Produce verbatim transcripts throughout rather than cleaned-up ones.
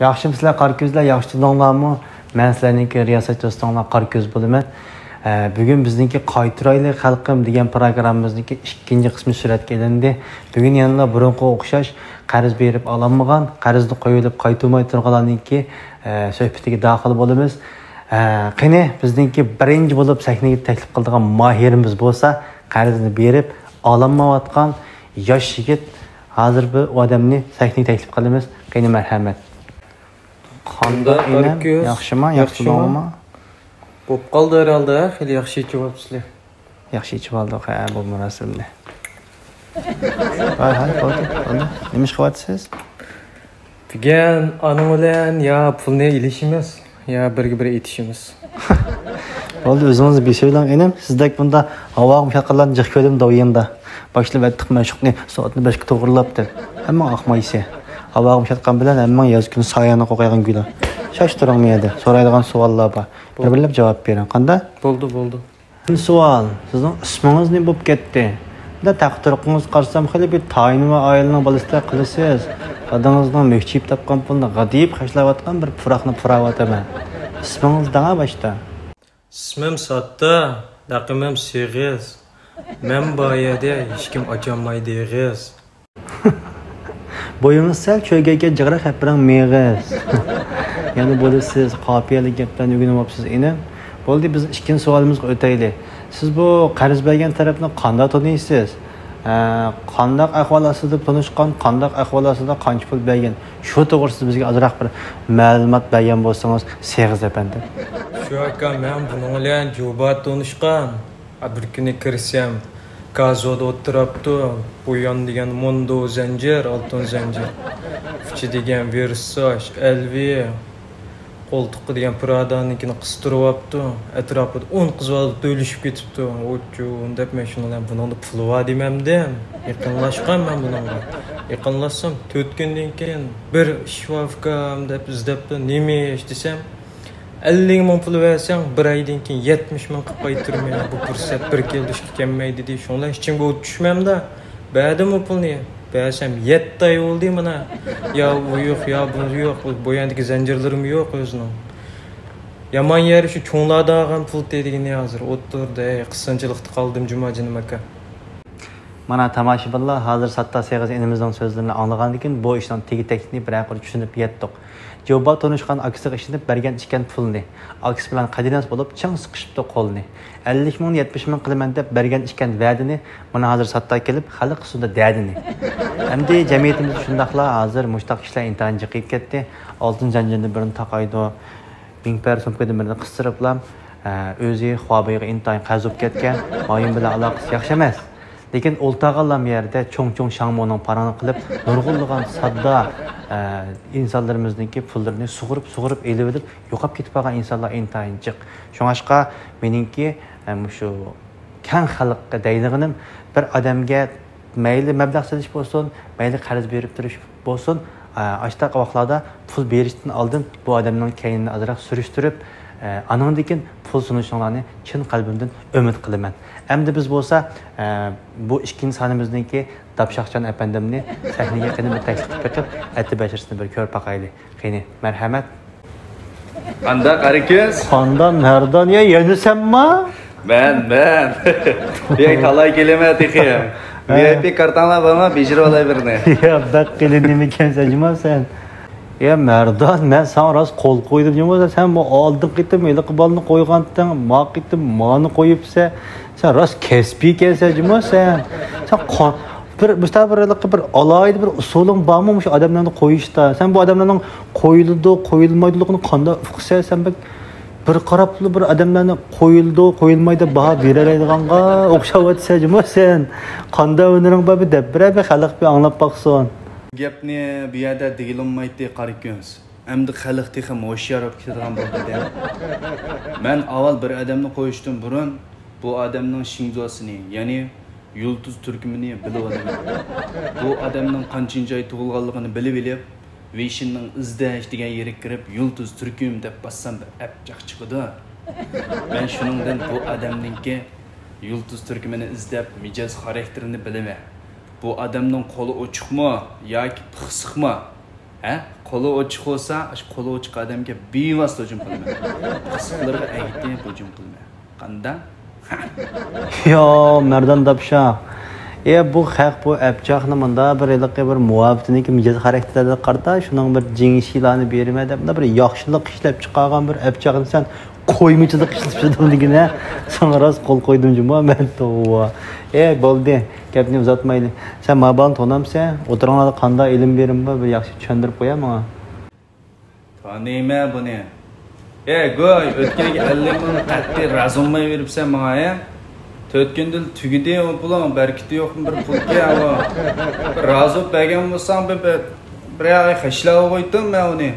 ياخشىمۇسىلەر، قارا كۆزلەر؟ ياخشى تۇردۇڭلارمۇ؟ مەن سىلەرنىڭكى رىياسەت دوستۇڭلار، قارا كۆز بولىمەن. ئە، بۈگۈن بىزنىڭكى قايتۇرايلى خەلقىم دېگەن پروگراممىمىزنىڭكى ئىككىنچى قىسمى سۈرەتكە ئېلىندى. بۈگۈن يەنىلا بۇرۇنقىغا ئوخشاش قەرز بېرىپ ئالالمىغان، قەرزنى قويۇۋېلىپ قايتۇرماي تۇرغانلارنىڭكى، ئە، سۆھبىتىگە داخىل بولىمىز. ئە، قېنى، بىزنىڭكى بىرىنچى بولۇپ سەھنىگە تەكلىپ قىلىدىغان ماھىرىمىز بولسا، قەرزنى بېرىپ ئالالمايۋاتقان ياش يىگىت. ھازىر بۇ ئادەمنى سەھنىگە تەكلىپ قىلىمىز. قېنى، مەرھەمەت. قانداق ئىنىم؟ ياخشىما؟ ياخشى بولۇڭما؟ بولۇپ قالدى ھەرھالدا، خېلى ياخشى ئېچىۋاپسىلەر. ياخشى ئېچىۋالدۇق، ھە، بۇ مۇراسىمنى. ھاي، ھاي، بولدى، بولدى. نېمە ئىش قىلىۋاتىسىز؟ بۈگۈن ئانىڭ بىلەن يا پۇلنى ئېلىشىمىز، يا بىرگە بىر ئېتىشىمىز. بولدى، ئۆزىڭىز بىر سۆيلەڭ ئىنىم. سىزدەك بۇنداق ھاۋاغا ئۇچاتقانلارنى جىق كۆردۈم داۋىيىمدا. باشلاپ ئەتتۇق مەشۇقنى، سوئاتنى بەشكە توغرىلاپ دەپ. ھەممىڭ ئاقمايسى. ھاۋاغا ئۇچاتقان بىلەن ھەممىڭ ياز كۈنى سايانى قوقايدىغان گۈلە. شاش تۇرۇڭ مۇ يەردە. سورايدىغان سوئاللار بار. بىر-بىرلەپ جاۋاب بېرىڭ. قانداق؟ بولدى، بولدى. بىر سوئال، سىزنىڭ ئىسمىڭىز نېمە بولۇپ كەتتى؟ بۇنداق تەختىرىقىڭىزغا قارىسام، خېلى بىر تايىنىۋا ئائىلىنىڭ بالىسىدەك قىلىسىز. دادىڭىزنىڭ مۈكچىيىپ تاپقان پۇلىنى غادىيىپ خەجلەۋاتقان بىر پۇراقنى پۇراۋاتىمەن. ئىسمىڭىز دەڭە باشتا. ئىسمىم ساتتا، لەقىمىم سېغىز. مەن بار يەردە ھېچكىم ئاچالمايدۇ ئېغىز. بويىڭىز سەل چۆگىگەن جىغرا خەپپىرىڭ مېغىز. يەنە بولىسىز، قاپىيەلىك گەپلەرنى ئۆگىنىۋاپسىز ئىنىم. بولدى، بىز ئىككىنچى سوئالىمىزغا ئۆتەيلى. سىز بۇ قەرز بەرگەن تەرەپنى قانداق تونۇيسىز؟ ھە، قانداق ئەھۋال ئاستىدا تونۇشقان، قانداق ئەھۋال ئاستىدا قانچە پۇل بەرگەن؟ شۇ توغرىسىدا بىزگە ئازراق بىر مەلۇمات بەرگەن بولسىڭىز، سېغىز ئەپەندىم. شۇ ئاكا، مەن بۇنىڭ بىلەن جۇبا تونۇشقان. بىر كۈنى كىرسەم، گازود ئولتۇراپتۇ. بۇيان دېگەن موندو زەنجىر، ئالتۇن زەنجىر. ئۇچى دېگەن ۋېرساچ، ئەلۋى. قولتۇققا دېگەن پرادانىڭكىنى قىستۇرۇۋاپتۇ. ئەتراپىدا ئون قىز بار، دۆلىشىپ كېتىپتۇ. ئوچۇن دەپ مەن شۇنىڭ بىلەن بۇنىڭدا پۇلى بار دېمەمدىم. يېقىنلاشقان مەن بۇنىڭغا. يېقىنلاشسام، تۆت كۈندىن كېيىن بىر ئىش بار ئۇكام دەپ ئىزدەپتۇ. نېمە ئىش دېسەم، ئەللىك مىڭ پۇل بەرسەڭ، بىر ئايدىن كېيىن يەتمىش مىڭ قىلىپ قايتۇرىمەن. بۇ پۇرسەت بىر كېلىدۇ، ئىككى كەلمەيدۇ دېدى. شۇڭلار ئىچىمگە ئوت چۈشمەمدۇ. بەردىم ئۇ پۇلنى. بەرسەم يەتتە ئاي بولدى مانا. يا ئۇ يوق، يا بۇ يوق. بۇ، بۇ يەردىكى زەنجىرلىرىمۇ يوق ئۆزىنىڭ. يامان يېرى شۇ چوڭلاردىن ئالغان پۇل دېگىنى ھازىر ئولتۇردا، ھەي، قىسسىنچىلىقتا قالدىم جۇما جېنىم ئاكا. مانا تاماشىبىنلار، ھازىر ساتتا سېغىز ئىنىمىزنىڭ سۆزلىرىنى ئاڭلىغاندىن كېيىن بۇ ئىشنىڭ تېگى-تەكتىنى بىرەر قۇر چۈشىنىپ يەتتۇق. جوبا تونۇشقان ئاكىسىغا ئىشىنىپ بەرگەن ئىكەن پۇلنى. ئاكىسى بىلەن قەدىناس بولۇپ چىڭ سىقىشىپتۇ قولىنى. ئەللىك مىڭنى يەتمىش مىڭ قىلىمەن دەپ بەرگەن ئىكەن ۋەدىنى، مانا ھازىر ساتتا كېلىپ خەلق ئۈستىدە دەدىنى. ئەمدى جەمئىيىتىمىزدە شۇنداقلا ھازىر مۇشۇنداق كىشىلەر ئىنتايىن جىقىيىپ كەتتى. ئالتۇن زەنجىردىن بىرنى تاقايدۇ. مىڭ پەر سومكىدىن بىرنى قىستۇرۇپلا، ئە، ئۆزى خۇابېيغا ئىنتايىن قەرز بولۇپ كەتكەن، مايىم بىلەن ئالاقىسى ياخشى ئەمەس. لېكىن ئولتۇرغانلام يەردە چوڭ-چوڭ شاڭمۇنىڭ پاراڭى قىلىپ، نۇرغۇنلىغان ساددا، ئە، ئىنسانلىرىمىزنىڭكى پۇللىرىنى سۇغۇرۇپ، سۇغۇرۇپ ئېلىۋېلىپ، يوقاپ كېتىپ قالغان ئىنسانلار ئىنتايىن جىق. شۇڭاشقا مېنىڭكى، ئە، مۇشۇ كەڭ خەلققە دەيدىغىنىم، بىر ئادەمگە مەيلى مەبلەغ سېلىش بولسۇن، مەيلى قەرز بېرىپ تۇرۇش بولسۇن، ئاشتاق ۋاقىتلاردا پۇل بېرىشتىن ئالدىن بۇ ئادەمنىڭ كەينىنى ئازراق سۈرۈشتۈرۈپ، ئانىڭدىن كېيىن پۇل سۇنۇشۇڭلارنى چىن قەلبىمدىن ئۈمىد قىلىمەن. ئەمدى بىز بولسا، بۇ ئىككىنچى سانىمىزنىڭكى داپشاقجان ئەپەندىمنى سەھنىگە قېنى بىر تەكلىپ قىلىپ بېقىپ، ئەتىۋەرسىنى بىر كۆرۈپ باقايلى. قېنى، مەرھەمەت. قانداق، قارا كۆز؟ قانداق، مەردان؟ يا، يەنە سەنما؟ مەن، مەن. يا، تالاي كېلىمەن تېخى. ۋى ئاي پى كارتاڭلار بارمۇ؟ بېجىرىپ ئالاي بىرنى. يا، بەك قېلىن نېمىكەنسەن جۇما سەن. يا، مەردان، مەن ساڭا راست قول قويدۇم جۇما. سەن بۇ ئالدىنقى قېتىم ھېلىقى بالىنى قويغانتىڭ، ما قېتىم مانى قويۇپسەن. سەن راست كەسپىيكەنسەن جۇما سەن. سەن قا-، بىر، مۇشۇنداق بىر، بىر ئالاھىدە بىر ئۇسۇلۇڭ بارمۇ مۇشۇ ئادەملەرنى قويۇشتا؟ سەن بۇ ئادەملەرنىڭ قويۇلىدۇ، قويۇلمايدىلىقىنى قانداق ئۇقىسەن؟ سەن بەك بىر قاراپلا بىر ئادەملەرنى قويۇلىدۇ، قويۇلمايدۇ دەپ باھا بېرەلەيدىغانغا ئوخشاۋاتىسەن جۇمۇ سەن. قانداق ھۈنىرىڭ بار، بىر دەپ بېرە، بىر خەلق بىر ئاڭلاپ باقسۇن. گەپنى بۇ يەردە دېگىلى بولمايتتى، قارا كۆز. ئەمدى خەلق تېخىمۇ ھوشيار بولۇپ كېتىدىغان بولدى دە. مەن ئاۋۋال بىر ئادەمنى قويۇشتىن بۇرۇن، بۇ ئادەمنىڭ شىڭزۇسىنى، يەنى يۇلتۇز تۈركۈمىنى بىلىۋالىمەن. بۇ ئادەمنىڭ قانچىنچى ئاي تۇغۇلغانلىقىنى بىلىۋېلىپ، ۋېيشىننىڭ ئىزدەش دېگەن يېرىگە كىرىپ، يۇلتۇز تۈركۈم دەپ باسسام، بىر ئەبجەق چىقىدۇ. مەن شۇنىڭدىن بۇ ئادەمنىڭكى يۇلتۇز تۈركۈمىنى ئىزدەپ، مىجەز خاراكتېرىنى بىلىمەن. بۇ ئادەمنىڭ قولى ئوچۇقمۇ ياكى پىخسىقمۇ؟ ھە؟ قولى ئوچۇق بولسا، ئاشۇ قولى ئوچۇق ئادەمگە بىۋاسىتە ھۇجۇم قىلىمەن. قىسىقلىرىغا ئەگىتىپ ھۇجۇم قىلىمەن. قانداق؟ ياۋ، مەردان داپشا. ئە، بۇ خەق بۇ ئەپچاقنى مۇندا بىر ھېلىقى بىر مۇھەببىتىنىڭكى مىجەز خاراكتېرىگە قارىتا، شۇنىڭ بىر جىڭ شىلانى بېرىمەن دەپ، مۇندا بىر ياخشىلىق ئىشلەپ چىقارغان بىر ئەپچاقنى سەن قويمىچىلىق ئىشلىتىپ يۈردۈڭ دېگىنە. ساڭا راست قول قويدۇم جۇمۇ مەن، توۋا. ئە، بولدى، گەپنى ئۇزارتمايلى. سەن ما بالىنى تونامسەن؟ ئوتتۇرىڭلاردا قانداق ئىلىم بېرىمى بار؟ بىر ياخشى چۈشەندۈرۈپ قويە ماڭا. تونۇيمەن بۇنى. ئە، گۇي، ئۆتكەنگە ئەللىك مىڭ قەتئىي رازى بولماي بېرىپسەن ماڭا، ھە؟ تۆت كۈندىن تۈگىدى ئۇ پۇلۇڭ، بەرىكىتى يوق بىر پۇلكەن ئۇ. بىر رازى بولۇپ بەرگەن بولساڭ، بىر، بىر، بىر ئاي خەجلەپ قويدۇم مەن ئۇنى.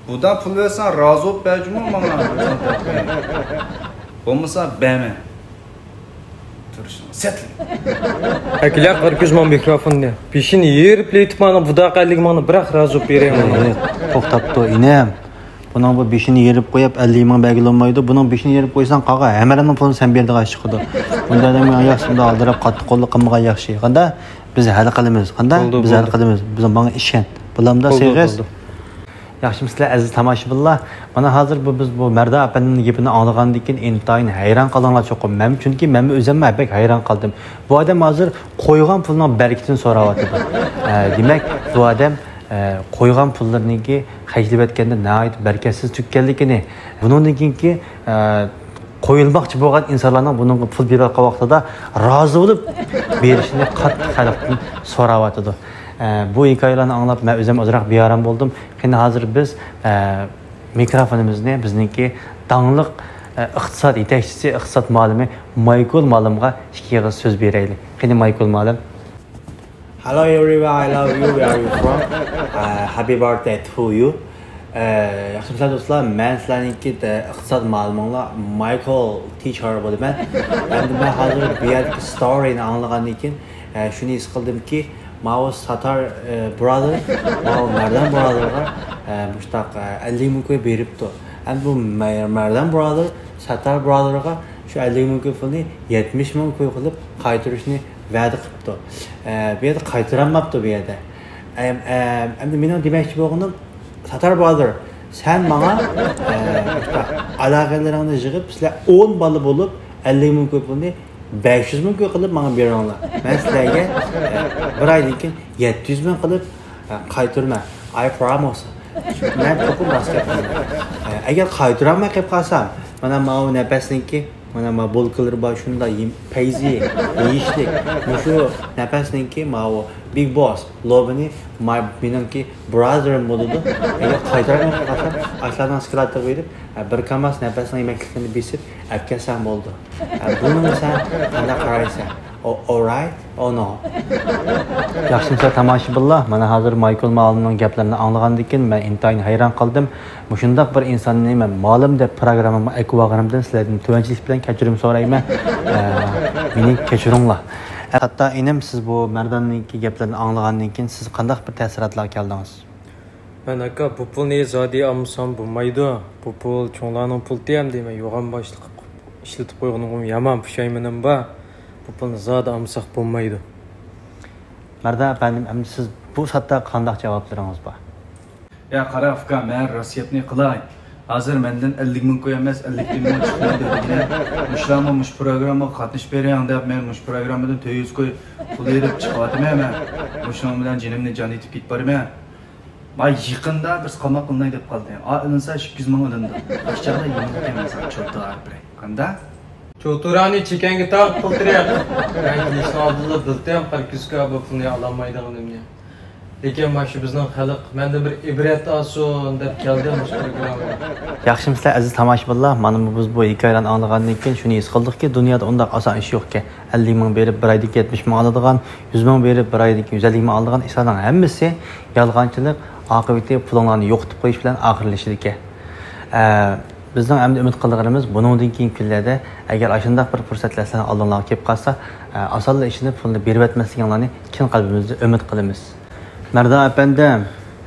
بۇدا پۇل بەرسەڭ، رازى بولۇپ بەرجۇمۇ ماڭا. بولمىسا بەرمە. تۇرۇشۇڭ سەتلىك. ئەكلەك بىر كۆز ماڭا مىكروفوننى. بېشىنى يېرىپ لېتىپ مانا بۇداق ئەللىك مىڭنى بىراق رازى بولۇپ بېرەي مانا. توختاپتۇ ئىنىم. بۇنىڭ بۇ بېشىنى يېرىپ قويۇپ ئەللىك مىڭ بەرگىلى بولمايدۇ. بۇنىڭ بېشىنى يېرىپ قويساڭ قالغان ھەممىنىڭ پۇلىنى سەن بېرىدىغان ئىش چىقىدۇ. بۇنداق ئادەمگە ئاياق سۇندا ئالدىراپ قاتتىق قوللۇق قىلمىغان ياخشى. قانداق؟ بىز ھەل قىلىمىز. قانداق؟ بىز ھەل قىلىمىز. بىز ماڭا ئىشەن. بولامدا سېغىز؟ ياخشىمۇسىلەر ئەزىز تاماشىبىنلار؟ مانا ھازىر بۇ، بىز بۇ مەردان ئەپەندىنىڭ گېپىنى ئاڭلىغاندىن كېيىن ئىنتايىن ھەيران قالدىڭلار چوقۇم. مەن، چۈنكى مەنمۇ ئۆزۈممۇ بەك ھەيران قالدىم. بۇ ئادەم ھازىر قويغان پۇلنىڭ بەرىكىتىنى سوراۋاتىدۇ. ئە، دېمەك، بۇ ئادەم، ئە، قويغان پۇللىرىنىڭكى خەجلىۋەتكەندە ناھايىتى بەرىكەتسىز تۈگىگەنلىكىنى، بۇنىڭدىن كېيىنكى، ئە، قويۇلماقچى بولغان ئىنسانلارنىڭ بۇنىڭغا پۇل بېرىۋاتقان ۋاقتىدا رازى بولۇپ بېرىشىنى قاتتىق خەلقتىن سوراۋاتىدۇ. ئە، بۇ ھېكايىلەرنى ئاڭلاپ مەن ئۆزۈم ئازراق بىئارام بولدۇم. قېنى ھازىر بىز، ئە، مىكروفونىمىزنى بىزنىڭكى داڭلىق، ئە، ئىقتىساد يېتەكچىسى، ئىقتىساد مۇئەللىمى مايكل مۇئەللىمغا ئىككى ئېغىز سۆز بېرەيلى. قېنى مايكل مۇئەللىم. Hello everyone, I love you. Where are you from? Uh, happy birthday to you. ئە، ياخشىمۇسىلەر دوستلار، مەن سىلەرنىڭكى، ئە، ئىقتىساد مۇئەللىمىڭلار مايكل تىچېر بولىمەن. ئەمدى مەن ھازىر بۇ يەردىكى ستورىنى ئاڭلىغاندىن كېيىن، ئە، شۇنى ھېس قىلدىمكى، ماۋۇ ساتار، ئە، بۇرادەر، ماۋۇ مەردان بۇرادەرغا، ئە، مۇشتاق، ئە، ئەللىك مىڭ كوي بېرىپتۇ. ئەمدى بۇ مە-، مەردان بۇرادەر ساتار بۇرادەرغا شۇ ئەللىك مىڭ كوي پۇلنى يەتمىش مىڭ كوي قىلىپ قايتۇرۇشنى ۋەدە قىپتۇ. ئە، بۇ يەردە قايتۇرالماپتۇ بۇ يەردە. ئەم-، ئەم-، ئەمدى مېنىڭ دېمەكچى بولغىنىم، ساتار بۇرادەر، سەن ماڭا، ئە، مۇشۇنداق ئالاقىلىرىڭنى يىغىپ، سىلەر ئون بالا بولۇپ، ئەللىك مىڭ كوي پۇلنى بەش يۈز مىڭ كوي قىلىپ ماڭا بېرىڭلار. مەن سىلەرگە، ئە، بىر ئايدىن كېيىن يەتتە يۈز مىڭ قىلىپ، ئە، قايتۇرىمەن. I promise. مەن چوقۇم راست گەپ قىلىمەن. ئە، ئەگەر قايتۇرالماي قېلىپ قالسام، مانا ماۋۇ نەپەسنىڭكى، مانا ماۋۇ بولكىلىرى بار، شۇنداق يېم-، پەيزى، يېيىشلىك. مۇشۇ نەپەسنىڭكى ماۋۇ بىگ بوس لوبىنى ما-، مېنىڭكى بۇرادىرىم بولىدۇ. ئەگەر قايتۇرالماي قالسام، ئاشۇلارنىڭ سكلادىغا بېرىپ، ئە، بىر كاماز نەپەسنىڭ يېمەكلىكلىرىنى بېسىپ ئەپكەلسەڭ بولىدۇ. ئە، بۇنىڭغا سەن قانداق قارايسەن؟ ئو-، ئورايت؟ ئو، نو. ياخشىمۇسىلەر تاماشىبىنلار؟ مانا ھازىر مايكل مۇئەللىمنىڭ گەپلىرىنى ئاڭلىغاندىن كېيىن مەن ئىنتايىن ھەيران قالدىم. مۇشۇنداق بىر ئىنساننى مەن مۇئەللىم دەپ پىروگراممامغا ئەكىۋالغىنىمدىن سىلەردىن تۆۋەنچىلىك بىلەن كەچۈرۈم سورايمەن. ئە، مېنى كەچۈرۈڭلار. ئە، ھەتتا ئىنىم، سىز بۇ مەرداننىڭكى گەپلىرىنى ئاڭلىغاندىن كېيىن سىز قانداق بىر تەسىراتلارغا كەلدىڭىز؟ مەن، ئاكا، بۇ پۇلنى زادى ئالمىسام بولمايدۇ. بۇ پۇل چوڭلارنىڭ پۇلى ئەمدى، مەن يوغان باشلىق ئىشلىتىپ قويغىنىمغىمۇ يامان پۇشايمىنىم بار. بۇ پۇلنى زادى ئالمىساق بولمايدۇ. مەردان ئەپەندىم، ئەمدى سىز بۇ سەتتە قانداق جاۋابلىرىڭىز بار؟ يا قارا ئۇكا، مەن راست گەپنى قىلاي. ھازىر مەندىن ئەللىك مىڭ كوي ئەمەس، ئەللىك مىڭ چىقمايدۇ دېگىنە. مۇشۇلارمۇ مۇشۇ پروگراممىغا قاتنىشىپ بېرىڭ دەپ، مەن مۇشۇ پروگراممىدىن تۆت يۈز كوي پۇل ئېلىپ چىقىۋاتىمەن مەن. مۇشۇنىڭ بىلەن جېنىمنى جان ئېتىپ كېتىپ بارىمەن. ما يېقىندا بىرسى قاماق قىلىناي دەپ قالدى. ئا، ئېلىنسا ئىككى يۈز مىڭ ئېلىنىدۇ. ئاشۇ چاغدا يېڭىلىق ئەمەس، چوتىغا بېرەي. قانداق؟ چوتۇرانى چېكەڭگە تاق قىلتىرىق. مەن كېلىشنىڭ ئالدىنلا بىلدىم، قارا كۆزگە بۇ پۇلنى ئالالمايدىغىنىمنى. لېكىن مانا شۇ بىزنىڭ خەلق مەندىن بىر ئىبرەت ئالسۇن دەپ كەلدى مۇشۇ پروگراممىغا. ياخشىمۇسىلەر ئەزىز تاماشىبىنلار، مانا بىز بۇ ھېكايىلەرنى ئاڭلىغاندىن كېيىن شۇنى ھېس قىلدۇقكى، دۇنيادا ئۇنداق ئاسان ئىش يوقكەن. ئەللىك مىڭ بېرىپ بىر ئايدىن كېيىن يەتمىش مىڭ ئالىدىغان، يۈز مىڭ بېرىپ بىر ئايدىن كېيىن يۈز ئەللىك مىڭ ئالىدىغان ئىشلارنىڭ ھەممىسى يالغانچىلىق، ئاقىۋىتى پۇلۇڭلارنى يوقىتىپ قويۇش بىلەن ئاخىرلىشىدىكەن. ئە، بىزنىڭ ئەمدى ئۈمىد قىلىدىغىنىمىز، بۇنىڭدىن كېيىنكى كۈنلەردە ئەگەر ئاشۇنداق بىر پۇرسەتلەر سىلەرنىڭ ئالدىڭلارغا كېلىپ قالسا، ئە، ئاسانلا ئىشىنىپ پۇلنى بېرىۋەتمەسلىكىڭلارنى چىن قەلبىمىزدىن ئۈمىد قىلىمىز. مەردان ئەپەندىم.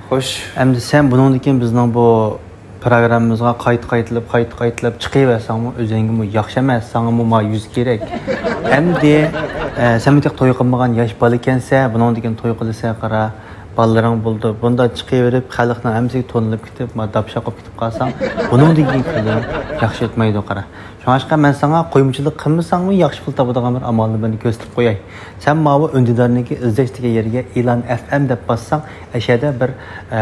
خوش. ئەمدى سەن بۇنىڭدىن كېيىن بىزنىڭ بۇ پروگراممىمىزغا قايتا قايتىلاپ، قايتا قايتىلاپ چىقىۋەرسەڭمۇ ئۆزۈڭگىمۇ ياخشى ئەمەس، ساڭىمۇ ما يۈز كېرەك. ئەمدى، ئە، سەن بىر توي قىلمىغان ياش بالا ئىكەنسەن، بۇنىڭدىن كېيىن توي قىلىسەن قارا. بالىلىرىڭ بولىدۇ، بۇنداق چىقىۋېرىپ، خەلقنىڭ ھەممىسىگە تونۇلۇپ كېتىپ، ما داپشاق بولۇپ كېتىپ قالساڭ، بۇنىڭدىن كېيىن كۈنلىرىڭ ياخشى ئۆتمەيدۇ، قارا. شۇڭلاشقا مەن ساڭا قويمىچىلىق قىلمىساڭمۇ ياخشى پۇل تاپىدىغان بىر ئامالنى مەن كۆرسىتىپ قوياي. سەن ماۋۇ ئۈندىدارنىڭكى ئىزدەش دېگەن يەرگە ئېلان ئەف ئەم دەپ باسساڭ، ئەشەدە بىر، ئە،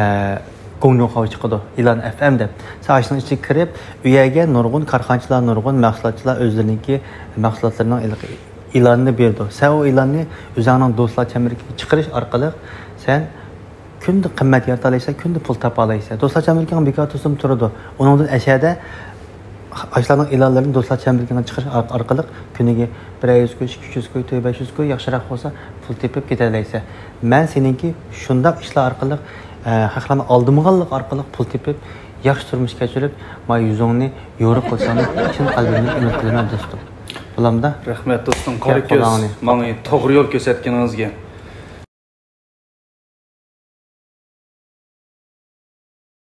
گۇڭنىڭخاۋ چىقىدۇ، ئېلان ئەف ئەم دەپ. سەن ئاشۇنىڭ ئىچىگە كىرىپ، ئۇ يەرگە نۇرغۇن كارخانىچىلار، نۇرغۇن مەھسۇلاتچىلار ئۆزلىرىنىڭكى مەھسۇلاتلىرىنىڭ ھېلىقى ئېلانىنى بېرىدۇ. سەن ئۇ ئېلاننى ئۆزۈڭنىڭ دوستلار چەمبىرىكىگە چىقىرىش ئارقىلىق سەن كۈندە قىممەت يارىتالايسەن، كۈندە پۇل تاپالايسەن. دوستلار چەمبىرىكىڭ بىكار تۇرسىمۇ تۇرىدۇ. ئۇنىڭدىن ئەشەدە ئاشۇلارنىڭ ئېلانلىرىنى دوستلار چەمبىرىكىڭگە چىقىرىش ئار-، ئارقىلىق كۈنىگە بىرەر يۈز كوي، ئىككى يۈز كوي، تۆت بەش يۈز كوي، ياخشىراق بولسا پۇل تېپىپ كېتەلەيسەن. مەن سېنىڭكى شۇنداق ئىشلار ئارقىلىق، ئە، خەقلەرنى ئالدىمىغانلىق ئارقىلىق پۇل تېپىپ، ياخشى تۇرمۇش كەچۈرۈپ، ما يۈزۈڭنى يورۇق قىلىشىڭنى چىن قەلبىمدىن ئۈمىد قىلىمەن، دوستۇم. بولامدا؟ رەھمەت، دوستۇم، قارا كۆز، ماڭا توغرا يول كۆرسەتكىنىڭىزگە.